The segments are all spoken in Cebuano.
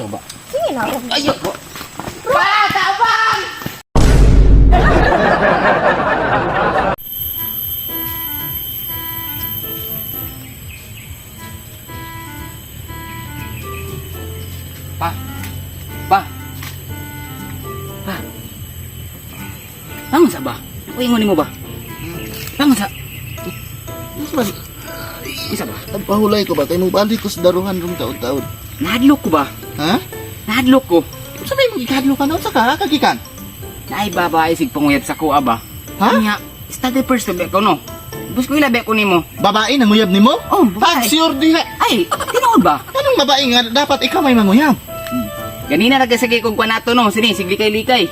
Ba? Sige na. Ayo po. Pa, tabang! Pa. Pa. Pa. Bangon sa ba? Ako ingon nimo ba? Bangon sa. Unsa ba? Isa ba? Pahulay ko ba kay mo balik ko sa daruhan rong taon-taon. Nahadlok ko ba? Ha? Nahadlok ko. Unsa may mong gikadlo ka na? Unsa ka kagikan? Naay babae sig panguyab sa kuha ba? Ha? Nya, study first ba ko no? Bus ko ilabi ko nimo. Babae nanguyab nimo? Oh, babae. Pag sure diha. Ay, tinuod ba? Anong babae nga dapat ikaw may manguyab? Ganina nagasagi kog kwanato no, sini sige kay likay.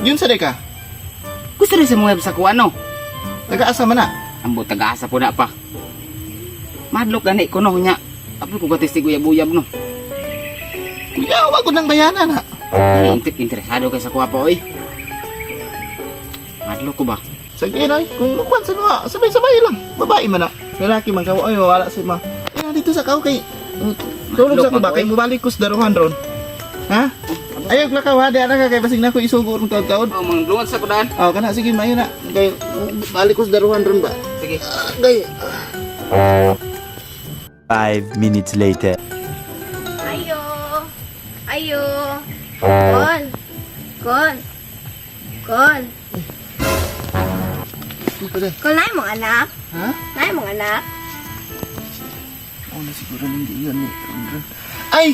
Yun sa ka. Gusto rin sa muyab sa kuha no. Nagaasa man na. Ambo tagaasa po na pa. Madlok gani ko no nya. Apoy ko gatis uyab-uyab no. Kuya, wa ko nang bayanan ha. Ay, interesado kay sa kuha pa oy. Madlok ko ba? Sige nay, kung kuan sa mga sabay-sabay lang. Babae man na. Lalaki man ka, ay wala si ma. Ay, dito sa kao kay tulog sa ko ba kay mobalik ko sa daruhan ron. Ha? Ayaw lakaw ha, di ana ka kay basig na ko isugo rong taon-taon. Oh, manglungan sa kudan. Oh, kana sige mayo na. Kay balik ko sa daruhan ron ba. Sige. Ah, Kay 5 minutes later. Ayo. Ayo. Kon. Kon. Kon. Ito pa Kon, naay mong anak? Ha? Naay mong anak? Oh, na siguro nang giiyon ni Ronron. Ay!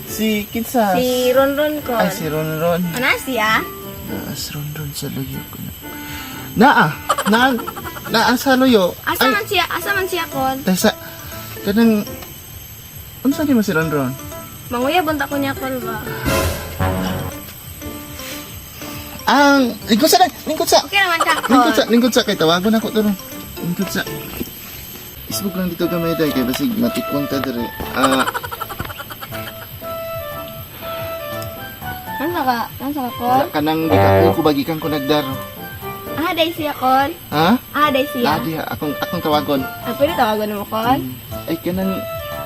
Si Kinsa. Si Ronron Kon. Ay, si Ronron. Ano siya? Taas Ronron sa luyo ko na. Naa! Naa! Naa sa luyo. Asa Ay, man siya? Asa man siya, Kon? tesa. Kanang... Unsa ni mo si Ronron? Manguyab unta ko niya, Kon ba? Ang... Lingkod sa! Lingkod sa! Okay naman ka, Kon. Lingkod sa! Lingkod sa! Kay tawagon ako to ron. Lingkod sa. Isbog lang dito gamay day kay basig matikwang ta diri. Ah, Ano ka? Ano ka, Kon? wala ka nang gikan ko bagikan ko nagdar. Ah, day siya, Kon. Ha? Ah, day siya. Ah, diha akong akong tawagon. Ah, pwede tawagan mo, Kon? Ay kanang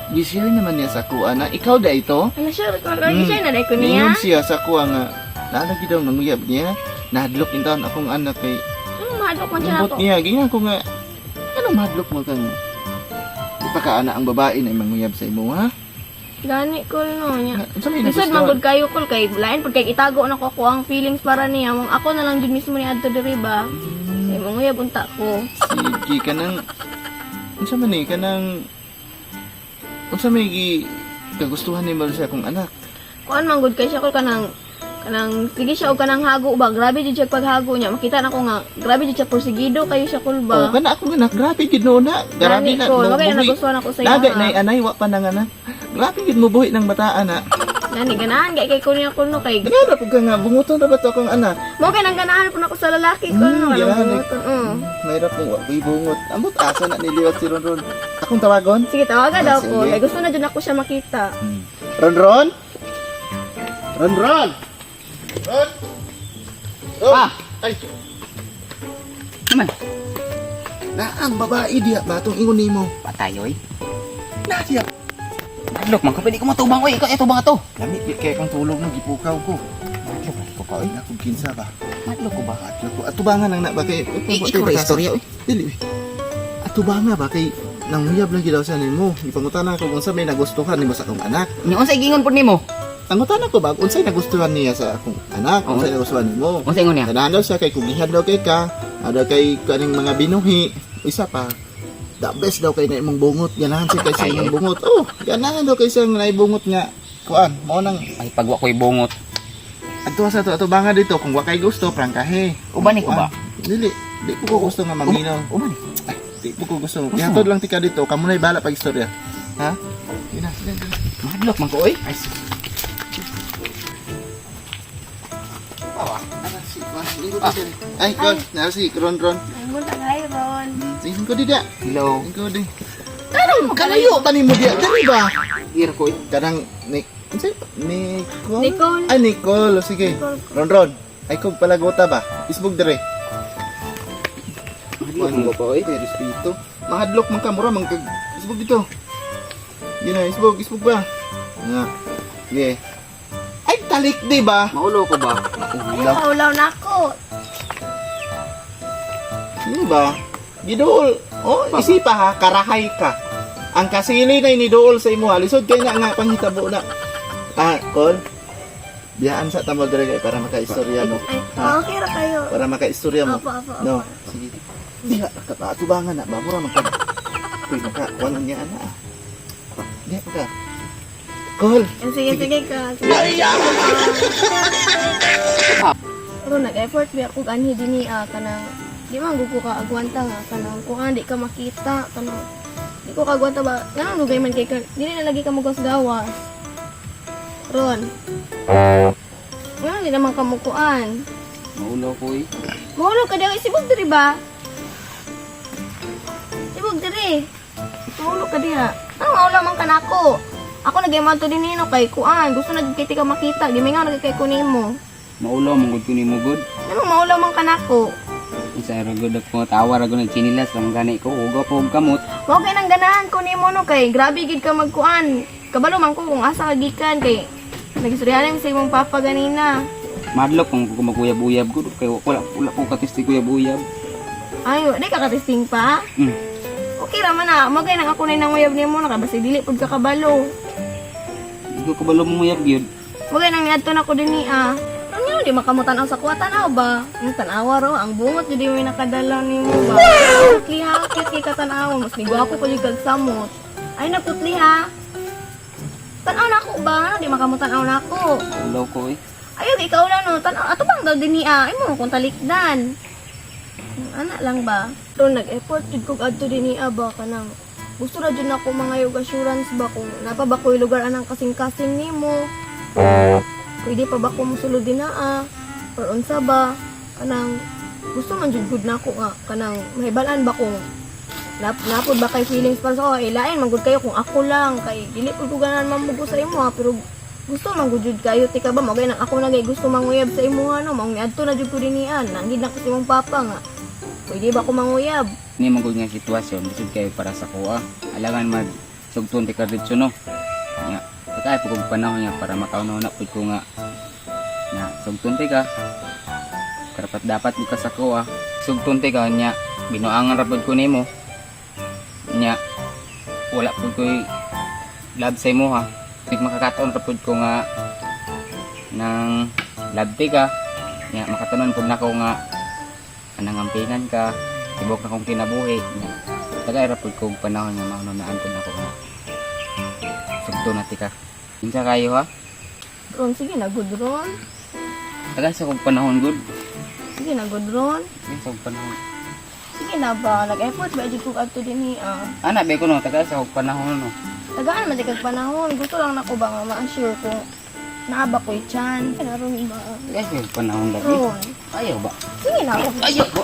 gi-share naman niya sa kuha na ikaw da ito. Ano siya, Kon? Kon, siya na day ko niya. Ningon siya sa kuha nga naalagi daw nanguyab niya. Nahadlok in taon akong anak kay Ano, mahadlok man siya ambot ako. niya. Gingan ko nga anong mahadlok mo kang di pa ka ana ang babae na manguyab sa imo ha? Gani, Kon, no. Niya. Unsa may Lisod nagustuhan? man gud kayo kol kay lain pud kay itago na ko ako ang feelings para niya. Mong ako na lang jud mismo ni adto diri ba. Kay manguyab unta ko. Sige kanang unsa man ni kanang unsa may gi kagustuhan nimo sa akong anak? Kuan man gud kay siya kol kanang kanang sige siya og kanang hago ba. Grabe jud siya paghago niya. Makita na ko nga grabe jud siya porsigido kayo siya kol Oh, ba. kana akong anak grabe gid noon na. Grabe Gani, na. kol. mo- Wagay na buhi. nagustuhan ako sa iyo. Nagay na anay wa pa nang anak. Grabe gid mo buhi ng bataan na. Gani ganahan kay kay ko niya kol no kay Ganara pud ka nga bunguton ra ba to akong anak? mo kay nang ganahan pud ako sa lalaki kol no kanang Ganahan, eh. bunguton. Mahirap mo wa ko'y bungot. Ambot asa na niliwat si Ronron. Akong tawagon? Sige tawagan Ah, daw ko. sige. Kay gusto na jud ako siya makita. Ronron? Ronron? Ron? Ron? Pa! Ay, Naman. naang babae diya ba itong ingon nimo? Patay oy. Na diya. Madlok man ko pwede ko matubang oy. Ikaw itubang ato. Lami di kay kang tulog no gipukaw ko. Madlok man ko ka oy. Nakong kinsa ba? Madlok ko ba? Adlok ko. Atubangan ang na ba kay Eh, ikaw ra istorya oy. Dili. Uy. Atubanga ba kay nanguyab lagi daw sa nimo. Ipangutana ko kung sa may nagustuhan nimo sa akong anak. Nya unsay gingon pud nimo? Pangutana ko ba kung unsay nagustuhan niya sa akong anak, Oo. unsay nagustuhan nimo. Unsay ingon niya? Ganahan daw siya kay kugihan daw kay ka, ada kay kaning mga binuhi. Isa pa, the best daw kay na imong bungot. Ganahan siya kay sa imong bungot. Oh, ganahan daw kay siyang naibungot nga. Kuan, mao nang Ay pagwa ko'y bungot. adto sa ato ato banga dito kung wa kay gusto prangkahe. Uban ni ko ba? Kuan, Dili, di ko ko gusto nga maminaw. Uban ni. Ay, di ko ko gusto. Ihatod lang tika dito, kamo na'y bala pag istorya. Ha? Ina, sige, sige. Madlok man ko oy. Ay, sige. Awa. Ara, si, kuan, lingkod ko siya. Ay, kuan, naa si Ron Ron. Ay mo tagay Ron. Sige ko di da. Hello. Lingkod di. Anong kalayo pa nimo diya? Dali ba? Ear ko oy. Kanang ni unsay Nicole? Nicole. Ay Nicole, sige. Nicole. Ron Ron. Ay kog palagota ba? Isbog dire. Madlok man ko pa oy. Ay, respeto. Mahadlok man ka mura man kag isbog dito. Yun na, isbog, isbog ba? Nga. Sige. Ay, talik di ba? Maulo ko ba? Ay, Maulaw. maulaw na ako. Di ba? Giduol. Oh, isipa ha, karahay ka. Ang kasili na iniduol sa imo, ha. Lisod kay na nga panghitabo na. Ah, Kol. Biyaan sa tambal dere kay para makaistorya mo. Ay, Ha? okay ra kayo. Para makaistorya mo. Opo, opo, opo. No. Sige. Diha ka pa atubangan na ba mura man ka. Uy, maka kuan niya ana. Ah. Diha ka. Kol. Ay, sige, sige ka. Pero nag-effort biya kog anhi dinhi ah kanang di man gud ko ka agwanta nga kanang kuan di ka makita kanang di ko kaagwanta ba nganong dugay man kay ka dili na lagi ka mugas-gawas ron nganong di naman ka mukuan. Maulo ko eh. Mahulog ka daw isibog diri ba? Sibog diri. Mahulog ka diha. Ano maulaw man ka nako? Ako nagay to din nino kay kuan gusto na gid kay ka makita gimingaw na gid kay ko nimo. Maulo man gud ko nimo gud. Ano maulaw man ka nako? Isa ra gud ako tawa ra gud ng chinilas lang gani ko hugaw pa og kamot. Mao kay nang ganahan ko nimo no kay grabe gid ka magkuan. Kabalo man ko kung asa ka gikan kay nagistoryahan sa imong papa ganina. Madlok kung ko maguyab-uyab gud kay wala wala ko katesti guyab-uyab. Ay, di ka katesting pa. Okay ra man na. Mao kay nang ako na nanguyab nimo na kay basta dili pud ka kabalo. Di ko kabalo monguyab gyud. Mao kay nang niadto na ko dinhi ah. Ano di makamutan ang sa kuha tanaw ba? Ang tanawa ro, ang bungot jud yung nakadala nimo ba? Putli ha, cute kay katanawa, mas ni gwapo pa jud kag samot. Ay naputli ha. Tanaw na ako ba? Ano di makamutan na ako? Maulo ko eh. Ayaw, ikaw lang no. Tanaw, ato bang daw dinhi ah? Ay mo kung talikdan. Ana lang ba? Pero nag-effort jud kog adto dinhi ah ba kanang gusto ra jud nako mga yung assurance ba kung napa ba ko'y lugar anang kasing-kasing nimo. Pwede pa ba ko mosulod din na ah? Or unsa ba? Kanang gusto man jud gud nako nga kanang mahibal-an ba kung napod ba kay feelings para sa ako eh, lain man gud kayo kung ako lang kay dili pud ko ganahan mamugo sa imo ha, pero gusto man gud jud kayo tika ba magay nang ako na gay gusto manguyab sa imo ha, no maong niadto na jud ko dinian nanggid na ko sa imong papa nga pwede ba ko manguyab. Ni man gud nga sitwasyon lisod kayo para sa kuha. Alangan mag sugton ti ka diretso no. Nya, pagkay pug panahon niya para makaunaw na pud ko nga na sugton ti ka. Karapat dapat gud ka sa kuha. Sugton ti ka nya binuangan ra pud ko nimo. Nya wala pud ko'y love sa imo ha. Nig makakataon ra pud ko nga nang love ti ka. Nya makatanon pud nako nga anang ampingan ka tibok na kong kinabuhi nya tagay ra pud kong panahon nga maununaan pud nako nga sugto na tika kinsa kayo ha. Ron sige na gud ron. Tagay sa kong panahon gud. Sige na gud ron. Tagay sa kong panahon. Sige na ba nag-effort ba jud ko adto dinhi ah. Ana be ko no tagay sa kong panahon no. Tagaan man kag panahon gusto lang nako ba nga ma-assure kung naa ba ko'y chance naron ba. Tagay sa kong panahon lagi. Ron Ayaw ba? Sige na. Ayaw ba?